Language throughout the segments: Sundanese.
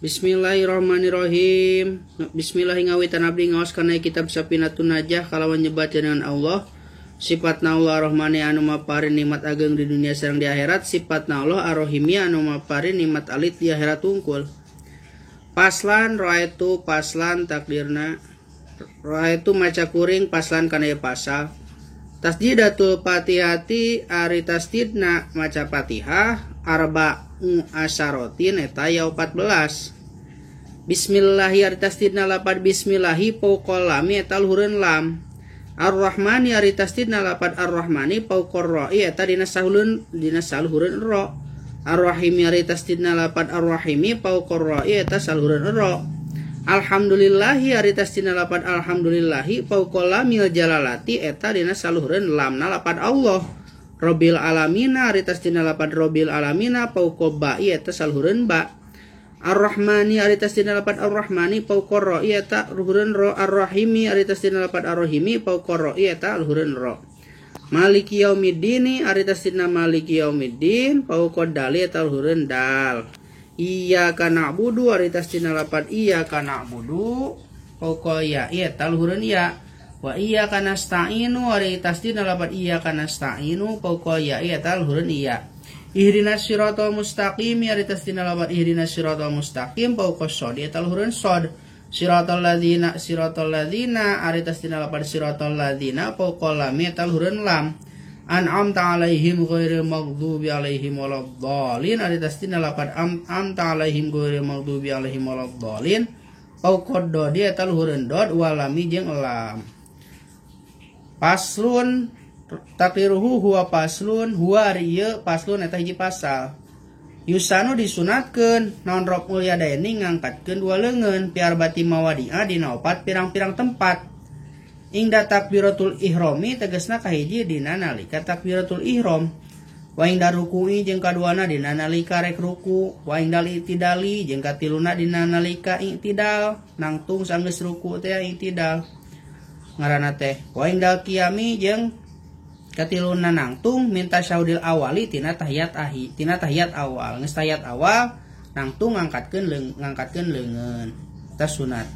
Bismillahirrahmanirrahim. Bismillah ngawitan abdi ngaos kana kitab Sapinatun Najah kalawan nyebat jenengan Allah. Sifatna Allah Ar-Rahmani anu maparin nikmat ageng di dunia sareng di akhirat, sifatna Allah Ar-Rahimi anu maparin nikmat alit di akhirat tungkul. Paslan roaitu paslan takdirna. Roaitu maca kuring paslan kana ieu pasal. Tasjidatul Fatihati ari tasjidna maca Fatihah arba'u asyaratin eta aya 14. Bismillahi ari tasdidna lapad bismillahi fauqal lami eta luhureun lam. Ar-Rahmani ari tasdidna lapad Ar-Rahmani fauqar ra'i eta dina sahuleun dina saluhureun ra. Ar-Rahimi ari tasdidna lapad Ar-Rahimi fauqar ra'i eta saluhureun ra. Alhamdulillahi ari tasdidna lapad alhamdulillahi fauqal lamil jalalati eta dina saluhureun lamna lapad Allah. Rabbil alamina ari tasdidna lapad Rabbil alamina fauqa ba'i eta saluhureun ba. Ar-Rahmani ari tasdidna lapad Ar-Rahmani fauqa ra'i eta luhureun ra. Ar-Rahimi ari tasdidna lapad Ar-Rahimi fauqa ra'i eta luhureun ra. Maliki yaumiddin ari tasdidna Maliki yaumiddin fauqa dali eta luhureun dal. Iyyaka na'budu ari tasdidna lapad iyyaka na'budu fauqa ya eta luhureun ya. Wa iyyaka nasta'inu ari tasdidna lapad iyyaka nasta'inu fauqa ya eta luhureun iya. Ihdinas siratal mustaqim ari tasdidna lapad ihdinas siratal mustaqim fauqa shod eta luhureun shod. Siratal ladzina ari tasdidna lapad siratal ladzina fauqa lam eta luhureun lam. An'amta alaihim ghairil maghdubi alaihim waladdallin ari tasdidna lapad an'amta alaihim ghairil maghdubi alaihim waladdallin fauqa dod eta luhureun dod walami jeung lam. Paslun takdiruhu huwa paslun huwa ari ieu paslun eta hiji pasal. Yusanu disunatkeun naon raful yadaini ngangkatkeun dua leungeun piar bati mawadia dina opat pirang-pirang tempat. Ingda takbiratul ihrami tegasna kahiji dina nalika takbiratul ihram. Wa ingda ruku'i jeung kaduana dina nalika rek ruku, wa ingdal i'tidali jeung katiluna dina nalika i'tidal nangtung sanggeus ruku teh i'tidal ngaranna teh. Wa ingdal qiyami jeung katiluna nangtung minta syaudil awali tina tahiyat ahi tina tahiyat awal geus tahiyat awal nangtung ngangkatkeun leungeun eta sunat.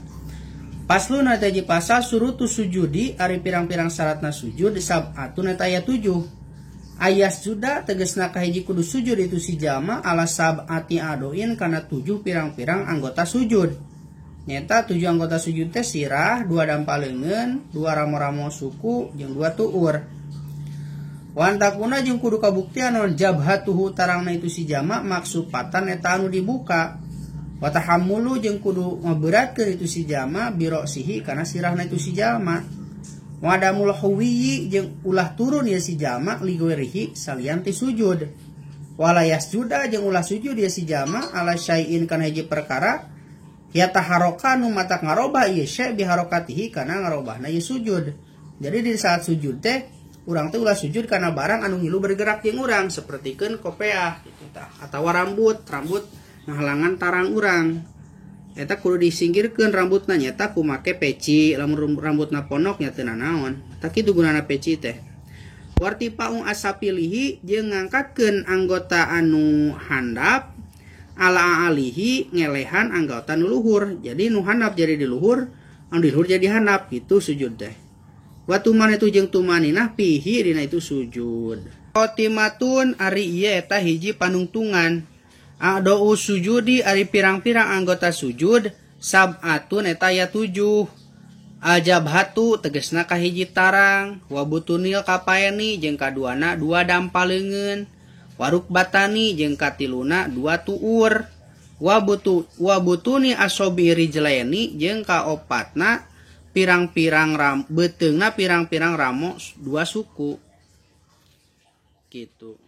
Paslun eta hiji pasal surutu sujudi ari pirang-pirang syaratna sujud sab'atun eta aya 7. Ayas juda tegasna kahiji kudu sujud itu si jalma ala sab'ati adoin kana 7 pirang-pirang anggota sujud. Nyata 7 anggota sujud teh sirah, 2 dampa leungeun, 2 ramo-ramo suku jeung 2 tuur. Wantakuna jeung kudu kabuktian naon jabhatuhu tarangna itu si jama maksupatan eta anu dibuka. Wa tahammulu jeung kudu ngaberatkeun itu si jama birosihi kana sirahna itu si jama. Wa adamul huwiyi jeung ulah turun ya si jama ligoirihi salian ti sujud. Wala yasjuda jeung ulah sujud ya si jama ala syai'in kana hiji perkara ya taharoka nu matak ngarobah ieu syai' biharokatihi kana ngarobahna ieu sujud. Jadi di saat sujud teh urang teh ulah sujud kana barang anu ngilu bergerak jeung urang sapertikeun kopeah gitu tah atawa rambut ngahalangan tarang urang. Eta kudu disingkirkeun rambutna nyata ku make peci lamun rambutna ponok nya teu nanaon. Tah kitu gunana peci teh. Warti paung asapilihi jeung ngangkatkeun anggota anu handap ala alihi ngelehan anggota nu luhur. Jadi nu handap jadi di luhur, anu di luhur jadi handap gitu sujud teh. Wa tuman itu jeung tumaninah pihi dina itu sujud. Khotimatun ari ieu eta hiji panungtungan. A'dau sujudi ari pirang-pirang anggota sujud sab'atun eta aya 7. Ajabhatu tegasna kahiji tarang, wa butunil kapaeni jeung kaduana 2 dampa leungeun, warukbatani jeung katiluna 2 tuur, wa butuni asobi rijlaini jeung kaopatna pirang-pirang beuteungna pirang-pirang ramo 2 suku gitu.